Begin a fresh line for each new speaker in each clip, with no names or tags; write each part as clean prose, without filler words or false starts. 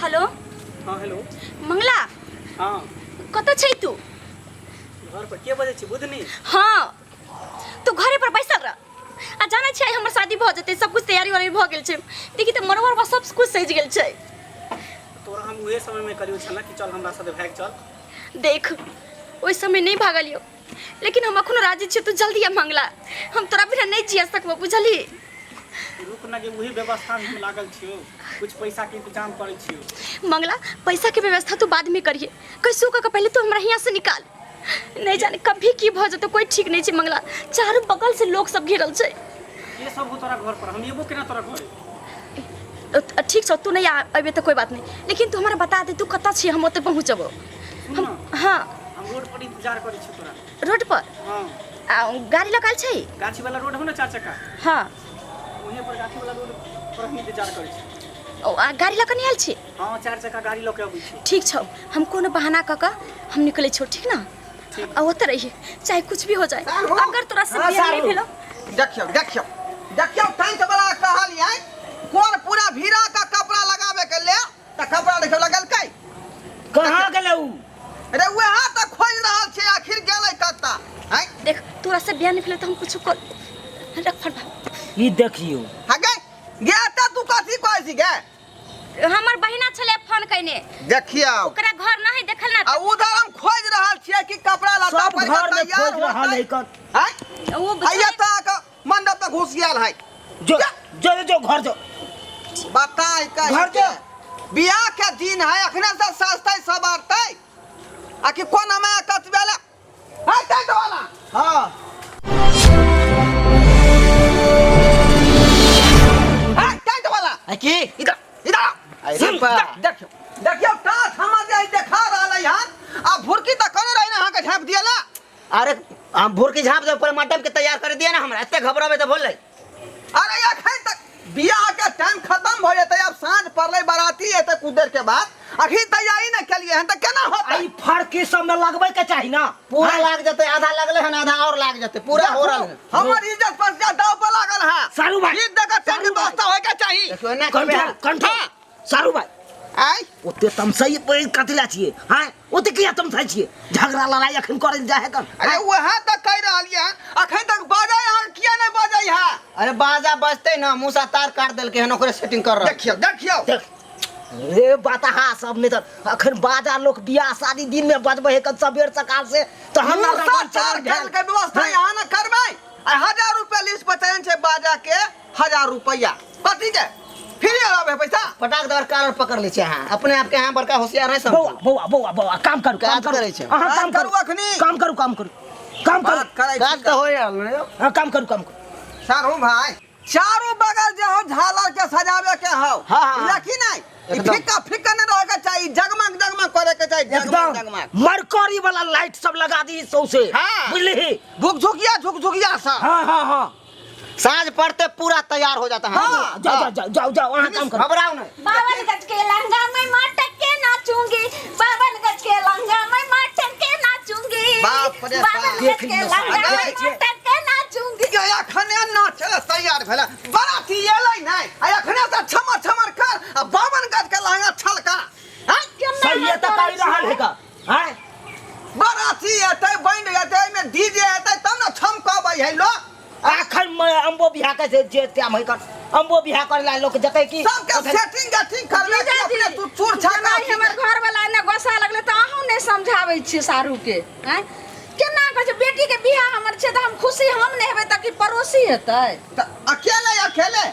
Hello.
हाँ, hello.
Mangala.
हाँ।
कतऽ छै तू?
घर पर। के बजै छी, बुधनी?
हाँ, तू घरे पर बैसल रह आ जानै छै हमर शादी भऽ जेतै, सब कुछ तैयारी उयारी भऽ गेल छै। देखी तऽ मरवा उरवा सब कुछ सजि गेल छै।
तोरा हम उहे समय में करियो छल कि चल हमरा साथे भागि चल।
देख, ओहि समय नहीं भागलियो, लेकिन हम अखनो राजी छियो। तू जल्दी आ मंगला, हम तोरा बिना नहीं जिया सकबो, बुझली?
रुक ना गे, वही व्यवस्था में हम लागल छियो, कुछ पैसा के इंतजाम करै छियो।
मंगला, पैसा के व्यवस्था तू बाद में करिए, कैसो कऽ के पहले तू हमरा यहाँ से निकाल। नहीं जाने कभी की भऽ जेतौ, कोई ठीक नहीं छै मंगला। चारू बगल से लोग सब घेरल छै।
के सब हो तोरा घर पर? हम एबो केना तोरा घरे?
ठीक छौ, तू नहीं अबे तऽ कोई बात नहीं, लेकिन तू हमरा बता दे तू कतऽ छी, हम ओतऽ पहुँचबो।
सुन ना।
हाँ।
हम रोड पर इंतजार करै छी तोरा।
रोड पर?
हाँ।
आ गाड़ी लगाल छै?
गाछी वाला रोड हो ना, चार चक्का?
हाँ।
वहीं पर गाछी वाला रोड पर हम इंतजार करै छी।
ओ, आ गाड़ी लऽ कऽ नहि आयल छी?
हाँ, चार चक्का गाड़ी लऽ के अबै छी।
ठीक छौ, हम कोनो बहाना कऽ कऽ हम निकलै छियौ, ठीक ना?
ठीक।
आ ओतऽ रहिए, चाहे कुछ भी हो जाए।
सारू।
अगर तोरा से
हाँ,
बियाह नहीं
सारू।
भेलो।
देखियौ देखियौ देखियौ, टेंट वाला कहलियै कोन पूरा भीड़ा का कपड़ा लगावे के ले, त कपड़ा देखियौ लगलकै।
कहाँ गेलै उ?
अरे वएह तऽ खोजि रहल छै, आखिर गेलै कतऽ आँय?
देख, तोरा से बियाह नहीं भेलो तऽ हम कुछ कर रख फट।
ई देखियौ।
हाँ गे गे, तऽ तू कथी कहै छी गे?
हमर बहिना छलै फोन कयने।
देखियौ।
ओकरा घर नहीं देखल ना।
आ उधर हम खोजि रहल छियै कि कपड़ा लत्ता
सब
पहिर कऽ
घर में
तैयार
खोज रहल
होतै।
है कन।
आँय?
ओ
आइए तऽ आके मंडप तक घुस गेल है।
जो जो जो, घर जो।
बताय कहीं
घर
के।
जो।
बियाह के दिन है, अखने से सजतै सवरतै आ कि कोन हमें कतबे ले है टेंट वाला।
हाँ।
है टेंट वाला।
आ की?
इधर इधर आओ।
अरे
सुन,
बा।
देखियौ देखियौ, टाँच हमर जे देखा रहल है हन, आ भुरकी तऽ कोने रही ना अहाँके झाँपि दिएला।
अरे हम भुरकी झाँप दे पर मंडप के तैयार कर दिया ना, हमरा एते घबराबे तऽ बोललै।
अरे अखन तक बियाह के टाइम खत्म भऽ जेतै, आब साँझ पड़लै, बाराती एतै कुछ देर के बाद, अखन तैयारी नहि केलियै हन तऽ केना होतै?
आई फड़की सब में लगबै के चाही ना।
पूरा लाग जेतै, आधा लगलै हन, आधा और लाग जेतै, पूरा हो रहल है।
हमर इज्जत पर जे दाव पर लागल है।
सारू भाई,
ठीक जगह टेंट
सारू भाई।
व्यवस्था होय के चाही।
देखियौ एना करबै।
कंट्रोल कंट्रोल सारू भाई।
आय।
ओते तमसै कथी ला छियै? हाँ, ओते किया तमसै छियै? झगड़ा लड़ाई अखन करै लए जाइ है कन?
अरे वएह तऽ कहि रहलियै हन, अखन तक बाजै अहाँ किया नहि बाजै है?
अरे बाजा बजतै ना, मूसा तार काट देलकै हन, ओकरे सेटिंग कर रहल।
देखियौ देखियौ।
देख रे बताहा सब, नहीं तऽ अखन बाजा लोक बियाह शादी दिन में बजबै है कन सबेर सकाल से, तऽ हमरा
मूसा
रगड़
तार
चढ़ भेल।
काट के व्यवस्था यहाँ न करबै। आ 1000 रुपया लिस्ट पर चयन छै बाजा के, 1000 रुपया कथी के फिर आबे पैसा।
पटाक दर कार पकड़ लै छै अहाँ अपने आप के, अहाँ बड़का होशियार है समझू।
बौआ बौआ बौआ बौआ, काम करू, काम
काज
करू।
करै छै।
अहाँ
काज
काम करू
करू अखनी।
काम करू काम करू काम करू।
बात करै
काज
छी।
तऽ होय रहल ने यौ।
हाँ, काम करू काम करू।
सारू भाई, चारू बगल जे हो झालर के सजावे के हो।
हाँ, हाँ, हाँ।
लेकिन नहीं ई
एकदम।
फीका फीका नहीं रहे के चाहिए, जगमग जगमग करे के चाहिए, जगमग
एकदम
जगमग।
मरकरी वाला लाइट सब लगा दी सौसे।
हाँ।
बुझली?
झुकझुकिया झुकझुकिया सा।
हाँ हाँ हाँ।
साँझ पड़ते पूरा तैयार हो जाता है।
हाँ।
जाओ जाओ जाओ जाओ जाओ, वहाँ काम करो।
घबराओ नहीं।
52 गज के लहंगा में मटक के नाचूंगी, 52 गज के लहंगा में मटक के नाचूंगी।
बाप रे बाप।
52 गज के लहंगा में
अरे।
मटक के नाचूंगी।
ये अखने नाचे तैयार भेला, बाराती एलै नहीं, आ अखने से छमर छमर कर आ 52 गज के लहंगा छलका। हैं?
सही है तो कहि रहल है का? हैं?
बाराती एतै, बैंड एतै, एहिमे डीजे एतै तब ने छमकबै है लोग।
अखन मैं अम्बो बियाह के जे जे टाइम है कर अम्बो बियाह करे ला लोग जतै की
सबके सेटिंग गेटिंग करबै कि अपने तू चूर छाका।
जेना हमर घर वाला एने गोसा लगले तऽ अहूँ नहि समझाबै छियै सारू के। आँय, केना कहै छै, बेटी के बियाह हमर छै तऽ हम खुशी हम नहि हेबै तऽ की पड़ोसी हेतै?
तऽ अकेले अकेले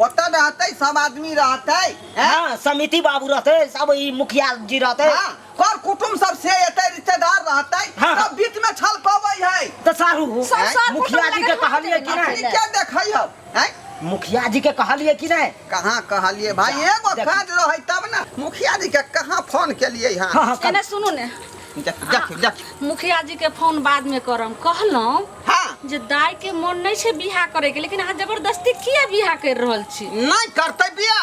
ओतऽ रहतै, सब आदमी रहतै, हैं?
हाँ, समिति बाबू रहते, सब ई मुखिया जी रहते।
हाँ, कर कुटुम्ब सब से एतै, रिश्तेदार रहतै।
हाँ।
सब बीच में छलकबै है।
तऽ सारू,
सब सर
मुखिया जी के
कुटुम्ब
कहलिए कि
लगल
नहीं?
अखनी के देखै हौ, हैं?
मुखिया जी के कहलिए कि नहीं?
कहाँ कहलिए भाई, एगो
देख।
काज रहै तब ने। मुखिया जी के कहाँ फोन केलिए? हाँ।
हाँ हाँ।
एने सुनू ने।
देख देख देख।
मुखिया जी के फोन बाद में करम, कहलहुँ
हाँ।
जे दाई के मन नहीं छै बियाह करे के, लेकिन अहाँ जबरदस्ती किया बियाह कर रहल छी?
नहीं करतै बियाह।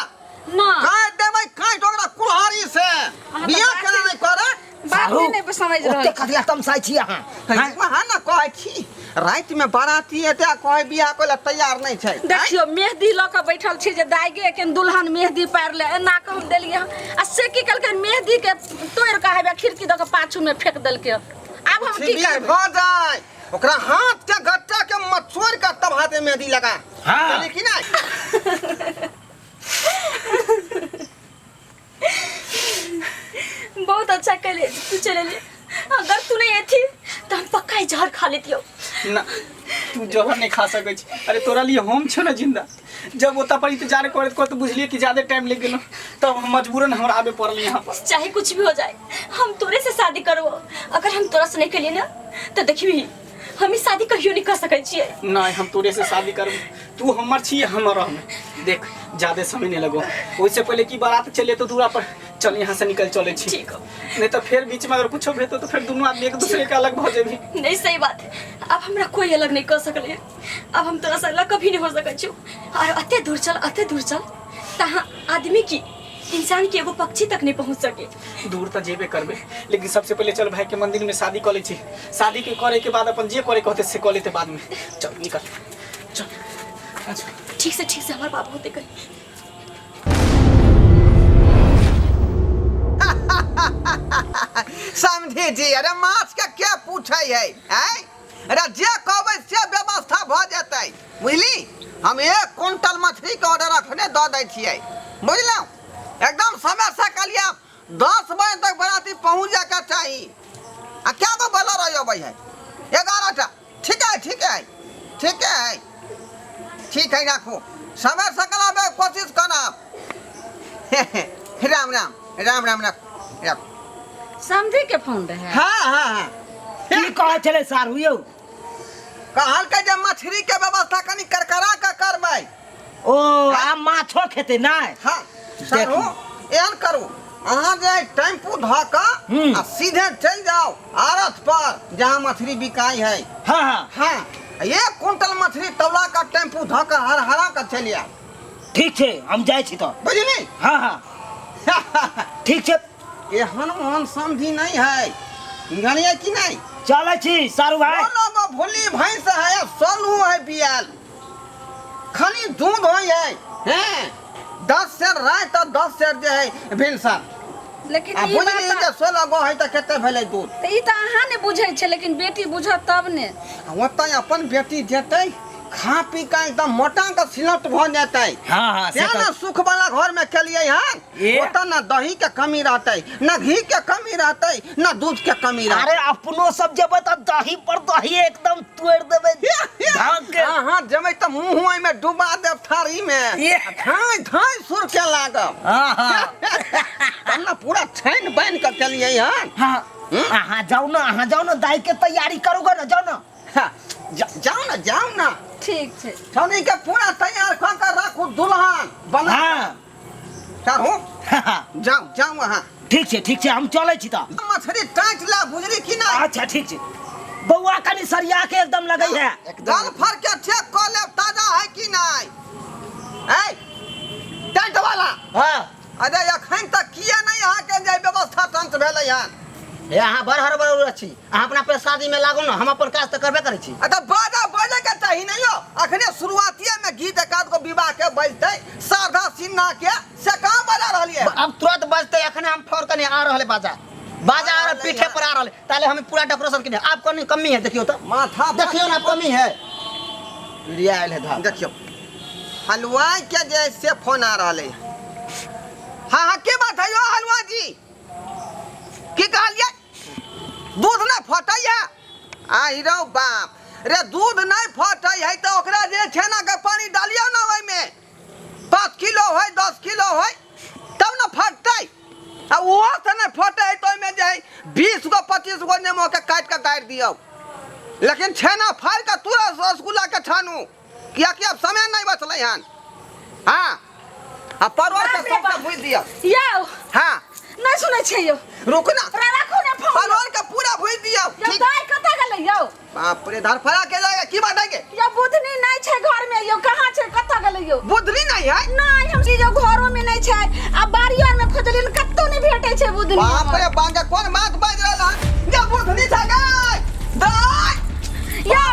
ना।
काट देबै काट ओकरा कुल्हाड़ी से।
अहाँ तऽ
बियाह
बाते-
केना नहीं करे?
बाते नहीं समझ रहल
ओते
छी।
कथिला तमसाइ छी अहाँ? हैं?
वहाँ ना कहै छी, राति में बाराती एतै आ कहै बियाह करै लए तैयार नहि छै।
देखियो, मेहदी लऽ कऽ बैठल छी जे दाइगे के दुल्हन मेहदी पारि ले, एना कऽ हम देलियै हन। आ से की केलकै, मेहदी के तोड़ि कऽ हेबे खिड़की दऽ कऽ पाछू में फेंक देलकै। आब हम की
छिबी
करबै?
भऽ जाय, ओकरा हाथ के गट्टा के मचोड़ के तब हाथे मेहदी लगा।
हाँ।
चली कि नहीं?
बहुत अच्छा कैले तू चले ले। अगर तू नहीं थी तो हम पक्का ही जहर खा लेती हो।
ना, तू जहर नहीं खा सकै छी। अरे तोरा लिए हम छो ना जिंदा। जब ओतऽ पर इंतजार करैत करैत बुझलिए कि ज्यादा टाइम लग गेलो, तब हम मजबूरन हमरा आबे पड़ल यहाँ पर।
चाहे कुछ भी हो जाए, हम तोरे से शादी करबो। अगर हम तोरा से नहीं करिए ना तो देखबी हम ई शादी कहियो नहीं कर सकै छियै।
नहीं, हम तोरे से शादी करब। तू हमर छी, हमर रहमे। देख, ज्यादा समय नहीं लगो, ओइसे पहले कि बारात चले तो दूरा पर चल, यहाँ से निकल चले छी।
ठीक हो।
नहीं तो फिर बीच में अगर कुछ भेतो तो फिर दोनों आदमी एक दूसरे के अलग भ जेबी।
नहीं, सही बात। अब हमरा कोई अलग नहीं कर सकले। अब हम तोरा से अलग कभी नहीं हो सकै छौ। और अते दूर चल, अते दूर चल, तहाँ आदमी की इंसान के एगो पक्षी तक नहीं पहुंच सके।
दूर तो जेबे करबे, लेकिन सबसे पहले चल भाई के मंदिर में शादी कर ले छी। शादी के करे के बाद अपन जे करे के होते से कर लेते बाद में। चल निकल चल। अच्छा।
ठीक से, ठीक से, हमार बाबू होते कहीं।
समझी जी, अरे माछ के क्या पूछे है, हैं? अरे जे कहबै से व्यवस्था भऽ जेतै, बुझली? हम 1 क्विंटल मछली के ऑर्डर अखने दऽ दै छियै, बुझलहुँ? एकदम समय से कहलियै, 10 बजे तक बराती पहुँच जाके चाही। आ क्या गो बोलेरो अबै है? 11टा। ठीक है, ठीक है, ठीक है, ठीक है, राखू। समय से कल कोशिश करब। राम राम, राम राम, राखू, राखू।
समझी के फोन रहे?
हाँ हाँ हाँ
की कहै छलै सारू यौ?
कहलकै जे मछली के व्यवस्था कनि करकरा के करबै।
ओ, आब माछो खेतै नहि?
हाँ सरू, एहन करू, अहाँ जे टेम्पू धऽ कऽ आ सीधे चलि जाउ आरत पर, जहाँ मछली बिकाइ है।
हाँ हाँ
हाँ, 1 क्विंटल मछली तौला का टेम्पू धऽ कऽ हर हरा कऽ चलि आयब।
ठीक छै, हम जाइ छी तऽ।
बुझली?
हाँ हाँ ठीक छै।
एहन ओहन समझी नहीं है, जानलियै कि नहीं?
चलै छी सारू भाई।
सोलह गो भुल्ली भैंस है, 16 है बियाल, खाली दूध होइ है। हैं, 10 सेर राति तऽ 10 सेर जे है भिनसर।
लेकिन
आ
ई
बुझली
बात
जे 16 गो है तऽ कते भेलै दूध?
तऽ ई तऽ अहाँ ने बुझै छै, लेकिन बेटी बुझत तब ने।
आ ओतऽ अपन बेटी जेतै, खा पी कऽ एकदम मोटा कऽ सिलौट भऽ जेतै।
हाँ हाँ से
तें ने
तऽ
सुख वाला घर में केलियै हन।
ए।
ओतऽ न दही के कमी रहतै, न घी के कमी रहतै, न दूध के कमी रहतै।
अरे अपनो सब जेबै तऽ दही पर दही एकदम तोड़ि देबै ढक के।
अहाँ जेबै तऽ मुँह ओहिमे डुबा देब थारी में।
ए।
धाँइ धाँइ सुर के लागब।
हाँ हाँ
तब ने पूरा छानि बान्हि कऽ केलियै हन।
हाँ, अहाँ जाउ ने, अहाँ जाउ ने, दाई के तैयारी करू गे ने, जाउ ने।
हाँ, जाउ ने, जाउ ने।
ठीक छै।
छौनी के पूरा तैयार कऽ कऽ राखू, दुल्हन बना। चढ़ू।
हाँ।
जाउ, जाउ अहाँ।
ठीक छै, ठीक छै, हम चलै छी तऽ।
मछली काटि ला, बुझली कि नहि?
अच्छा, ठीक छै बौआ, कनि सरिया के एकदम लगै है।
गल फर के चेक कऽ लेब, ताजा है कि नहि। ऐ टेंट वाला।
हाँ।
अरे अखन तक किया नहि अहाँके जे व्यवस्था तंत्र भेलै हन?
हे, अहाँ बड़ हड़बड़ छी। अहाँ अपना पे शादी में लागू ने, हम अपन काज तऽ करबे करै छी।
आ तऽ बाजा बजे के चाही नहीं हो। अखने शुरुआतिये में गीत एक आध गो विवाह के बजतै, शारदा सिन्हा के, से कहाँ बजा रहलियै?
अब तुरंत बजते, अखने हम फोन कने आ रहले, बाजा बाजा आ रहल, पीठे पर आ रहले। ताले हम पूरा डेकोरेशन केने, आब कनी कमी है, देखियो तो।
माथा
देखियो ना, कमी है, रिया आयल है धार।
देखियो, हलवाई के जे से फोन आ रहले। हाँ हाँ के बात है यो हलवा जी? की कहलियै? दूध नहि फटै है? आहि रौ बाप रे, दूध नहि फटै है तऽ ओकरा जे छेना के पानी डालियौ ने ओहिमे, 5 किलो है, 10 किलो है, तब ने फटतै। आ ओहो से नहि फटै है तऽ ओहिमे जे है 20 गो 25 गो नेमो के काटि कऽ गाड़ि दियौ, लेकिन छेना फाड़ि कऽ तुरंत रसगुल्ला के छानू, कियाकि आब समय नहि बचलै हन। हाँ, आ परोड़ के सबटा भुजि दियौ।
यौ।
हाँ।
नहि सुनै छै यौ?
रुक ना।
राखू ने फोन।
परोड़ के पूरा भुजि दियौ।
यौ।
ठीक।
दाइ कतऽ गेलै यौ?
बाप रे, धरफड़ा के जाएगा। की बात है के?
यौ, बुधनी नहि छै घर में यौ, कहाँ छै, कतऽ गेलै यौ?
बुधनी नहीं है?
नहि, हम चीज घरो में नहि छै, आ बाड़ियो में खोजलियै कतौ नहि भेटै छै बुधनी।
बाप रे बाप, कोन बात बाजि रहल हन जे बुधनी छै गै दाइ?
यौ,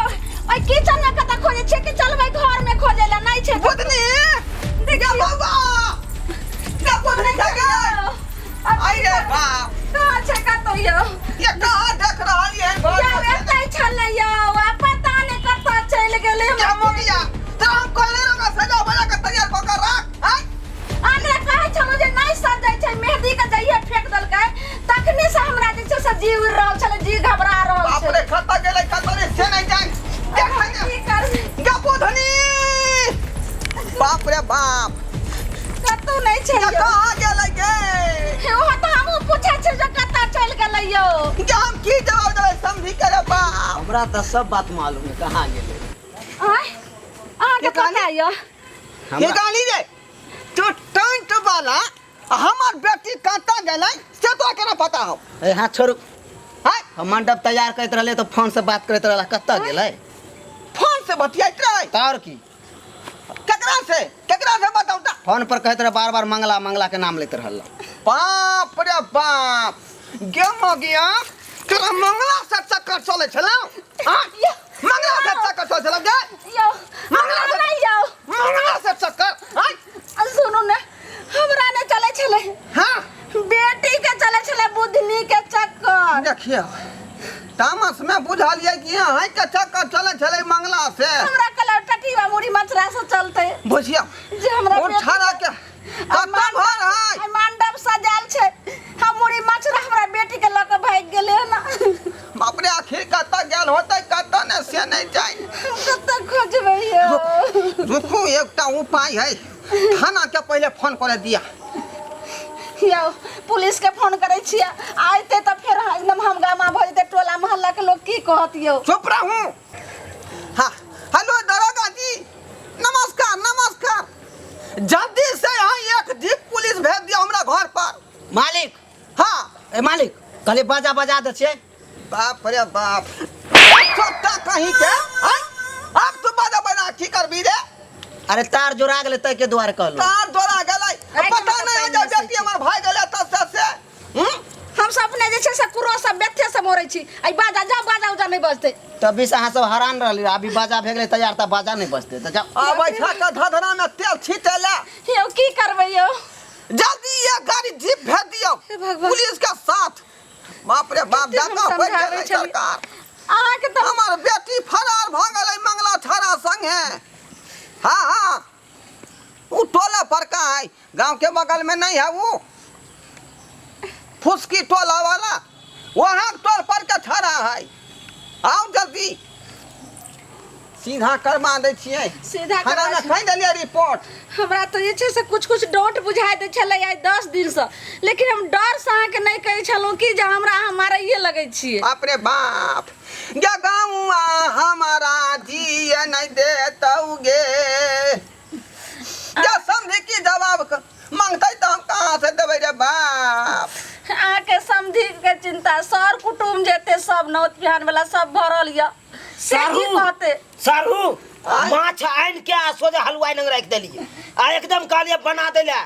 रे बाप।
कतौ नहि छै
ये
यौ।
कहाँ गेलै गे?
हे, ओहो तऽ हमहूँ पूछै छियै जे कतऽ चलि गेलै यौ।
गे हम की जवाब देबै समझी के रे बाप?
हमरा तऽ सब बात मालूम है कहाँ गेलै।
आँय, अहाँके
के कहली?
पता यऽ?
के
हमरा
कहली रे तू टेंट वाला हमर बेटी कतऽ गेलै से तोरा केना पता हौ?
ए हाथ छोड़ू।
हैं?
हम मंडप तैयार करैत रहले तऽ फोन से बात करैत रहला, कतऽ गेलै?
फोन से बतियाइत रहै?
तऽ आओर की।
केकरा से, केकरा से बताउ तऽ?
फोन पर कहैत रहे बार बार मंगला मंगला के नाम लेत रहल।
बाप रे बाप, गे मगिया तोरा मंगला से चक्कर चलै छलौ? हाँ? मंगला से चक्कर चलै छलौ गे?
यौ
मंगला
हमरा
से
नहि यौ।
मंगला से चक्कर? हाँ?
आ सुनू ने, हमरा नहि चलै छलै।
हाँ?
बेटी के चलै छलै बुधनी के चक्कर।
देखियौ तामस में बुझलियै कि अहाँ के चक्कर चलै छलै मंगला से।
हमरा कहलक टटीवा मुड़ी मचरा से चलते।
बुझियौ
जे हमरा
ओ
बेटी
छाड़ा के
आ
कतऽ घर है?
आ मंडप सजायल छै, हम मुड़ी मचरा हमरा बेटी के लऽ के भागि गेलै हन।
बाप रे, आखिर कतऽ गेल होतै कतऽ ने से नहि जाय।
हम कतऽ खोजबै यौ?
रुकू, एकटा उपाय है, थाना के पहिले फोन करे दिया।
यौ पुलिस के फोन करै छियै, आयते तऽ फेर एकदम हंगामा भऽ जेतै, टोला मोहल्ला के लोग की कहत यौ?
चुप रहू। हाँ हेलो दरोगा जी, नमस्कार नमस्कार। जल्दी से यहाँ एक जीप पुलिस भेज दिया हमरा घर पर।
मालिक।
हाँ।
ए मालिक, कहलियै बाजा बजा दै छियै।
बाप रे बाप, छोटा कहीं के हाँ? अब तू बाजा बजा की करबी रे?
अरे तार जोड़ा गेलै तै के दुआरे कहलहुँ।
तार जोड़ा गेलै,
आइ
पता
के
नहीं
मतलब
हो
पानि
बेटी हमर भाई गेलै तब से से। हम्म?
हम सब अपने जे छै से कुरो सब बेथे से मोरै छी। आई बाजा जा, बाजा उजा नहि बजतै।
तभी से अहाँ सब हैरान रहली, अभी बाजा भए गेलै तैयार तऽ बाजा नहि बजतै तऽ जाउ।
आबै छ के धधरा में तेल छीटे ले।
यौ की करबै यौ?
जल्दी ये गाड़ी जीप भेज दियौ
हे भगवान।
पुलिस के साथ। बाप रे बाप,
कते हम
जाता पड़
समझाबै
गेलै
छलियै।
सरकार।
अहाँके तऽ
हमर बेटी फरार भऽ गेलै मंगला छाड़ा संगे। हाँ हाँ, वो टोला पर का है, गांव के बगल में नहीं है वो फुसकी टोला वाला, वहाँ टोल पर के छाड़ा है। आओ जल्दी, सीधा करवा दै छियै।
सीधा
थाना
करवा
में कहि देलियै रिपोर्ट।
हमरा तऽ जे छै से कुछ कुछ डाँट बुझाइ दै छलै आइ 10 दिनसँ, लेकिन हम डरसँ अहाँके नहि कहै छलहुँ कि जे हमरा अहाँ मारैए लगै छियै।
बाप रे बाप, गे गौआ हमारा जिए नहीं देतौ गे। गे समझी की जवाब मांगतै तऽ हम कहाँ से देबै रे बाप?
अहाँके समझी के चिंता, सर कुटुम्ब जेते सब नौत बिहान वाला सब भरल यऽ, से की
साढ़ू।
कहते?
साढ़ू,
आँय?
माछ आनि के आ सोझे हलुआई लग राखि देलियै आ एकदम कहलियै बना दै लए,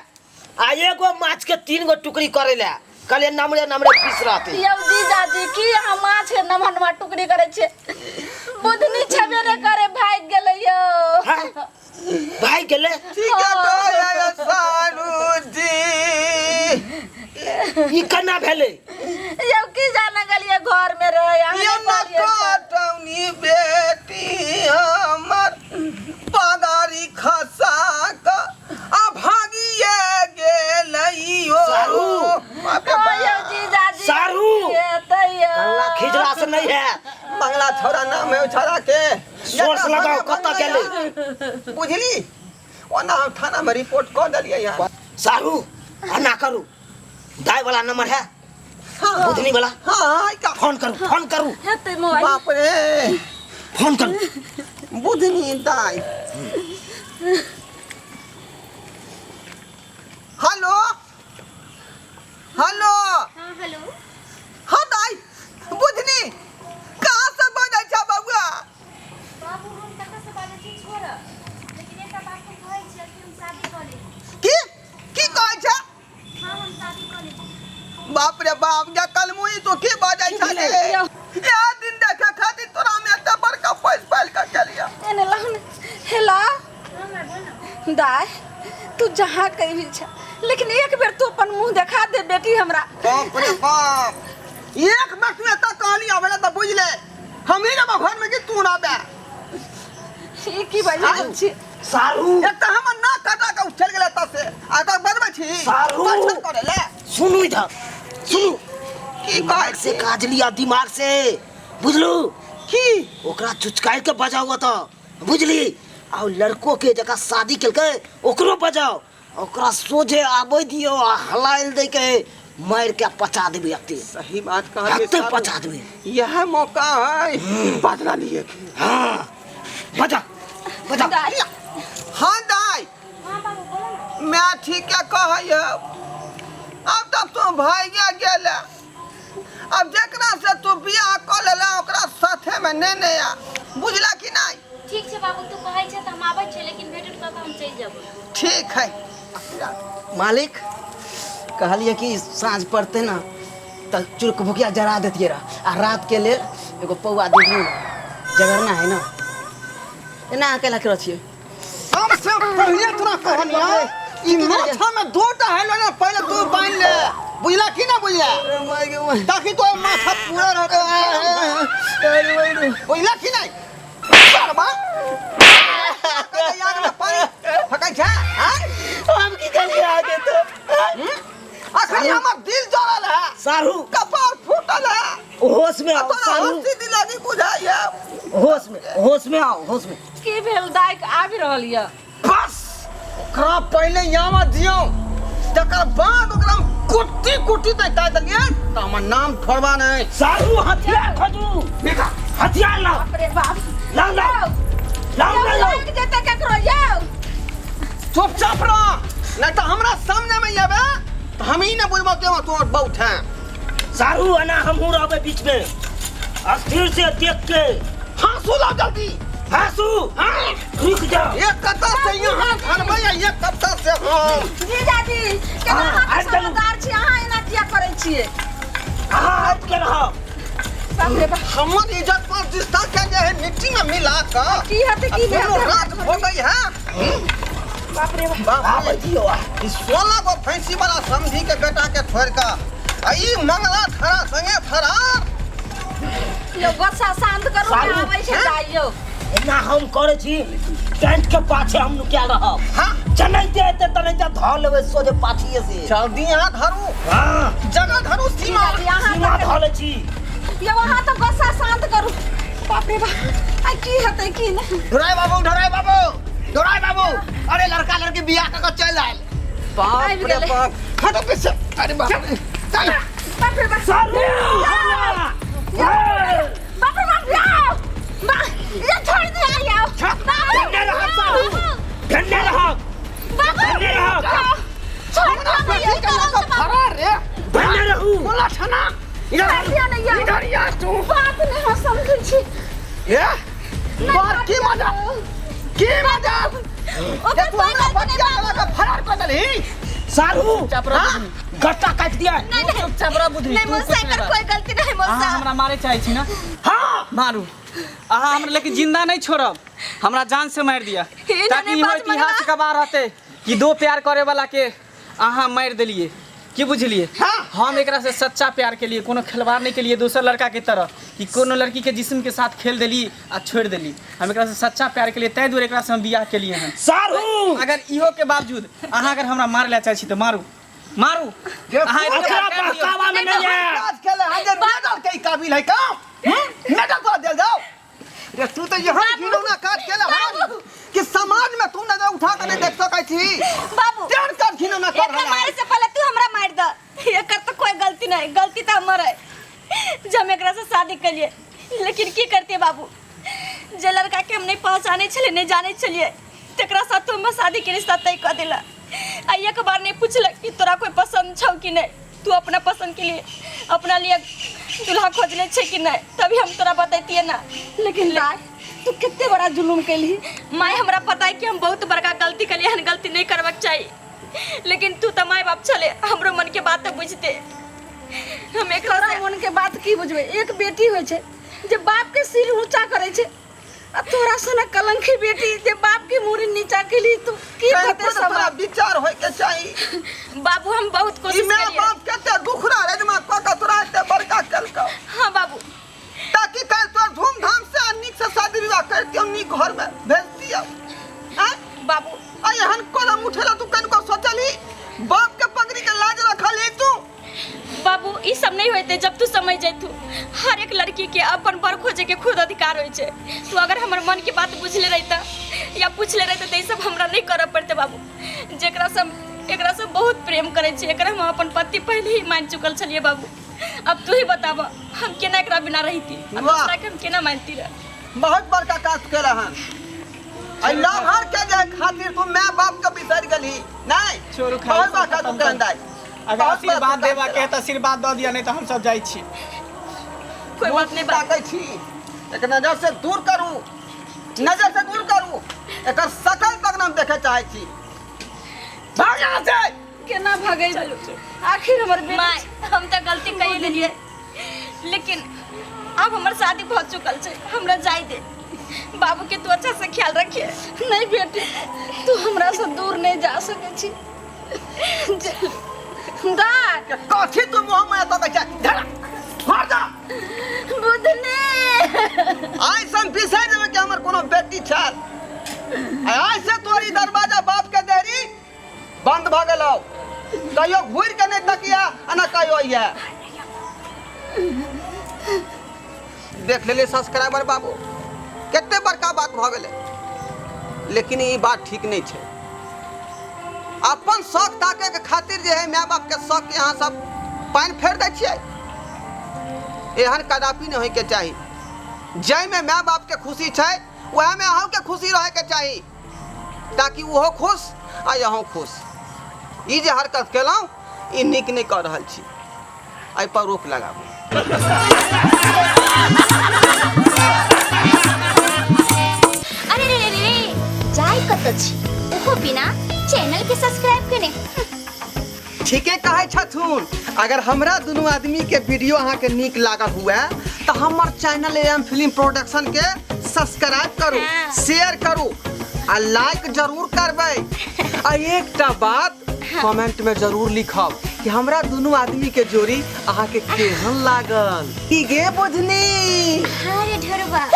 आ एगो माछ के 3 गो टुकड़ी करै लए कहलियै, नमरे नमरे पीस रहतै।
यौ जीजाजी, की अहाँ माछ के नमहर नमहर टुकड़ी करै छियै? बुधनी छेबे नहि करे, भागि गेलै यौ।
हैं? भागि गेलै?
ठीक है तो सारू जी,
ई केना भेलै?
यौ की जाने गेलियै घर में रहै, अहाँ
यो
नहि कहलियै सर।
कटौनी बेटी हमर पगारी खसा क आ भागिए गेलै यो।
सारू।
बाप रे
ओ यौ
बाप।
जीजाजी,
सारू।
हेतै यौ।
गल्ला खिजला से नहीं है।
मंगला छोरा नाम है छोरा के।
सोर्स लगाओ कतऽ गेलै।
बुझली, ओना हम थाना में रिपोर्ट कऽ देलियै यार।
सारू एना करू, दाय वाला नंबर है?
हाँ।
बुधनी वाला?
हाँ हाँ, का
फोन करू, फोन करू।
हेतै मोबाइल।
बाप रे,
फोन करू।
बुधनी दाई। Hello hello.
हाँ हेलो।
हाँ दाई, बुधनी कहाँ से बजै छ बबुआ?
बाबू हम कतऽ से बाजै छी छोड़, लेकिन एकटा बात हम कहै छियै कि हम शादी कऽ लेब।
की की कहै छ?
हाँ हम शादी कऽ लेब।
बाप रे बाप, गे कलमुई तू की बजै छ रे?
यौ।
इएह दिन देखे खातिर तोरा में एते बड़का पैस पालि कऽ गेलियै।
एने लाउ ने। हेलो।
हाँ माय बोल ना।
दाय तू जहाँ कहीं भी छ, लेकिन एक बेर तू अपन मुंह देखा दे बेटी हमरा।
बाप रे बाप, एक बेर तू एतऽ कहली आबै लए तऽ बुझि ले हम ही रहबो घर में कि तू रहबे।
ई की बाजि रहल छी?
सारू।
एक तऽ हमर नाक कटा कऽ चलि गेलै एतऽ से, आ तऽ बजबै छी
सारू।
दर्शन करै लए।
सुनू इधर सुनू,
की कहै
दिमाग से
छी?
काज लिया, दिमाग से बुझलू?
की
ओकरा चुचकाइ के बजाउ तऽ बुझली, आ ओ लड़को के जकरा शादी केलकै ओकरो बजाओ, ओकरा सोझे आबै दियौ आ हलाइल दै के मारि के पचा देबै अते।
सही बात कहलियै
अते
साधु।
पचा देबै।
यह मौका है बदला लिए के।
हाँ बजा बजा।
दाई
हाँ दाई, मैं ठीक है कहै अब तब तू भाग्य गेल। अब जेकरा से तू बियाह कऽ लेला ओकरा साथे में ने ने आ, बुझला कि नहीं?
ठीक छै बाबू, तू कहै छै तऽ हम आबै छियै, लेकिन भेट उट कऽ के हम चलि जेबै।
ठीक है
मालिक, कहलिए कि साँझ पड़ते ना तऽ चुरक भुकिया जरा देतियै रह, आ रात के लेल एगो पौआ दे दियौ ना, जगरना है ना। एना अकेला के छियै?
सबसे पहिले तोरा कहलियै ई माथा में दोटा है ना, पहिले तू बांध ले, बुझला कि ना बुझला? ताकि तो माथा पूरा रहते, बुझला कि नहीं? बाबा यार में पानी फकै छै। हाँ?
हम की कहलिए आगे तो?
अखन हमर दिल जरल है
सारू,
कपार फूटल है।
होश में आओ
तोरा
सारू,
हंसी दिलागी बुझाइ है।
होश में, होश में आओ, होश में।
की भेल दाई, आबि रहल यऽ?
बस ओकरा पहिले यामा दियौ, तकर बाद ओकरा हम कुट्टी कुट्टी तक काटि देलियै तऽ हमर नाम छोड़बा नहि।
सारू हथियार खोजू, हथियार लाओ।
बाप रे बाप।
लाओ लाओ लाओ
यौ,
लाओ।
लागि जेतै केकरो यौ।
चुपचाप रह, नहीं तऽ हमरा सामने में एबे तऽ हम ई नहि बुझबौ कि तोहर बहुत है।
सारू एना हमहूँ रहबै बीच में, अस्थिर से देख के।
हाँसू लाओ जल्दी।
हाँसू?
हाँ।
रुक जाओ।
एक कत्ता से यहाँ धरबै आ एक कत्ता से हम।
जीजाजी, केना
हाँ,
अहाँ
आबि चलू।
समझदार छी, अहाँ एना किया करै छियै?
अहाँ हटि के रहब।
बाप रे बाप।
हमर इज्जत पर रिश्ता के जे है मिट्टी में मिला कऽ
की हेतै, की
आ दुनू
हेतै?
रात हो गई है।
बाप रे बाप।
बाप
आबै
रे,
दियौ।
ई 16 गो फैंसी वाला समधी के बेटा के छोड़ कऽ आ ई मंगला थरा संगे फरार।
यौ, गुस्सा शांत करू ने।
सारू,
आबै छै दाइ यौ।
एना हम करै छी, टेंट के पाछे हम नुकायल रहब।
हाँ।
जनाइते एते तनाइते धऽ लेबै सोझे पाछिए से।
जल्दी यहाँ धरू।
हाँ।
जगह धरू सीमा।
जीजाजी, अहाँ
सीमा धऽ लै छी।
यौ, अहाँ तऽ गुस्सा शांत करू। बाप रे बाप, आ की हेतै की नहि।
ढोराई बाबू, ढोराई बाबू, ढोराई बाबू, अरे लड़का लड़की बियाह कऽ के चलि आयल।
बाप
आबि
रे
गेलै।
बाप, हटो पीछे। अरे बाप रे, चल।
बाप रे बाप।
सारू।
बाप रे बाप, यौ बा, ये छोड़ दिया यौ।
धन्य रहब सारू, धन्य रहब।
बाबू,
धन्य रहब।
छोड़ दिया ने यौ,
बेटी के लऽ कऽ फरार रे।
धन्य रहू।
बोला छना।
छोड़ दिया ने यौ।
इधर या तू।
बात नहीं हम समझै छी।
ए तोहर की मजा, की मजा?
ओकर
तू
कोई
हमरा
गलती
बच्चा
नहीं।
के लऽ कऽ फरार कऽ देलही।
सारू
चुपचाप रह बुधनी।
गट्टा काटि दिया।
नहीं नहीं।
चुपचाप रह बुधनी।
नहीं
तू
मौसा,
कुछ नहीं
एकर
बात।
कोई गलती नहीं
अहाँ
मौसा।
हमरा मारे चाहै छी ना?
हाँ।
मारू अहाँ हमरा, लेकिन जिंदा नहीं छोड़ब, हमरा जान से मारि दिया
ई
ताकि
नहीं
इहो
बात
इतिहास
मनवा।
गवाह रहते कि दो प्यार करे वाला के अहाँ मारि देलिए। की बुझलिए?
हाँ।
हम एकरा से सच्चा प्यार के लिए कोनो खिलवाड़ नहीं के लिए दोसर लड़का के तरह कि कोनो लड़की के जिस्म के साथ खेल देली आ छोड़ देली। हम एकरा से सच्चा प्यार के लिए, ताहि दुआरे एकरा से हम बियाह के लिए हन।
सारू,
अगर इहो के बावजूद अहाँ अगर हमरा मारे ला चाहै छी तऽ मारू, मारू। अहाँ एते
ओकरा
बार कर दियौ।
बहकावा में नहीं है।
काज केले है जे मेडल के ई काबिल है का? मेडल तोरा देल जाओ रे। तू तो यहाँ घिनौना काज केले हन कि समाज में तू नजर उठा के नहीं देख सकै छी।
बाबू,
तेहन काज घिनौना कर
एकरा
रहल
मारे
है।
से पहले तू हमरा मार द। एकर तो कोई गलती नहीं, गलती तो हमर है जब हम एकरा से शादी करिए। लेकिन की करते बाबू, जे लड़का के हम नहीं पहचाने छलिए, नहीं जाने छलिए, तकरा साथ तो हम शादी के रिश्ता तय कर देला आ एक बार नहीं पूछलक कि तोरा कोई पसंद छौ कि नहीं, तू अपना पसंद के लिए अपना लिए दूल्हा खोजले छे कि नहीं, तभी हम तोरा बतैतिए ना।
लेकिन दाई, तू कते बड़ा जुलुम केलही।
माय, हमरा पता है कि हम बहुत बड़का गलती कलिए हन, गलती नहीं करबाक चाही, लेकिन तू तऽ माय बाप छले, हमरो मन के बात तऽ बुझते। हम एकरा
तोरा
से
मन के बात की बुझबै? एक बेटी होइ छै जे बाप के सिर ऊंचा करै छै, आ तोरा सनक कलंकी बेटी जे बाप के मूड़ी नीचा केली, तू की
कहीं
कहते
पर
सब?
तोरा विचार होय के चाही।
बाबू, हम बहुत
ई
कोशिश
my
करिए।
बाप कते दुखड़ा रे मा कऽ के तोरा एते बड़का केलकौ।
हाँ बाबू।
ताकि काल्हि तोर धूमधाम से आ नीक से शादी विवाह करितियौ, नीक घर में भेजतियौ। आँय?
बाबू,
आ एहन कदम उठेला तू कनिको सोचलही? बाप के पगड़ी के लाज रखलही तू?
बाबू, ई सब नहीं होते जब तू समझ जैतू। हर एक लड़की के अपन बर खोजे के खुद अधिकार होइ छै। तू अगर हमर मन के बात बुझले रहता या पूछ ले रहते तऽ ई सब हमरा नहीं करऽ पड़ते बाबू। जेकरा से हम एकरा से बहुत प्रेम करै छी, एकरा हम अपन पति पहले ही मान चुकल छलियै बाबू। अब तू ही बताब हम केना एकरा बिना रहिती, अब
वाह।
दूसरा के हम केना मानती रह।
बहुत बड़का काज केला हन। एहि लवहर के जे खातिर तू my बाप के बिसरि गेलही नहीं।
छोड़ू, खाली
बहुत
सब
बड़का तू
खत्म
केलन
कर।
दाइ।
अगर
बहुत
आशीर्वाद
बड़का
देबा के है तऽ आशीर्वाद दऽ दिअ, नहीं तऽ हम सब जाइ छी।
कोई बात नहीं बाबू।
ताकै छी, एक नजर से दूर करू, नजर से दूर करू, एकर शकल तक न हम देखे चाहै छी। भाग यहाँ से।
केना भगै आखिर हमर बेटी।
माय, हम तऽ गलती कहि लेलियै, लेकिन आब हमर शादी भऽ चुकल छै, हमरा जाय दे। बाबू के तू अच्छा से ख्याल रखिए।
नहीं बेटी, तू हमरा से दूर नहीं जा सकै छी। दाय
कथी तू मुँह में तकै छै? धरा हट जा।
बुधनी,
आइ से बिसरि जेबै कि हमर कोनो बेटी छल। आइ से तोरी दरवाजा बाप के देरी बंद भऽ गेलौ, कहियो घुरि के नहि तकिया आ न कहियो अइहे। देख लेलियै सब्सक्राइबर बाबू, कते बड़का बात भऽ गेलै। लेकिन ई बात ठीक नहि छै। अपन शौक ताके के खातिर जे है my बाप के शौक के अहाँ सब पानि फेर दै छियै। एहन कदापि नहि होइके चाही। जाहिमे my बाप के खुशी छै वएहमे अहूँके खुशी रहैके चाही, ताकि ओहो खुश आ अहूँ खुश। ई जे हरकत केलहुँ ई नीक नहि कऽ रहल छी, एहिपर रोक लगाबू।
अरे रे रे रे, जाय कत छी ओहो बिना चैनल के सब्सक्राइब केने।
ठीके कहै छथुन। अगर हमरा दुनू आदमी के वीडियो अहाँके नीक लागल हुए तऽ हमर चैनल एम फिल्म प्रोडक्शन के सब्सक्राइब करू,
हाँ।
शेयर करू आ लाइक जरूर करबै। आ एकटा बात कमेंट में जरूर लिखब कि हमरा दुनू आदमी के जोड़ी अहाँके केहन लागल। की गे बुधनी?
हाँ रे ढोरबा।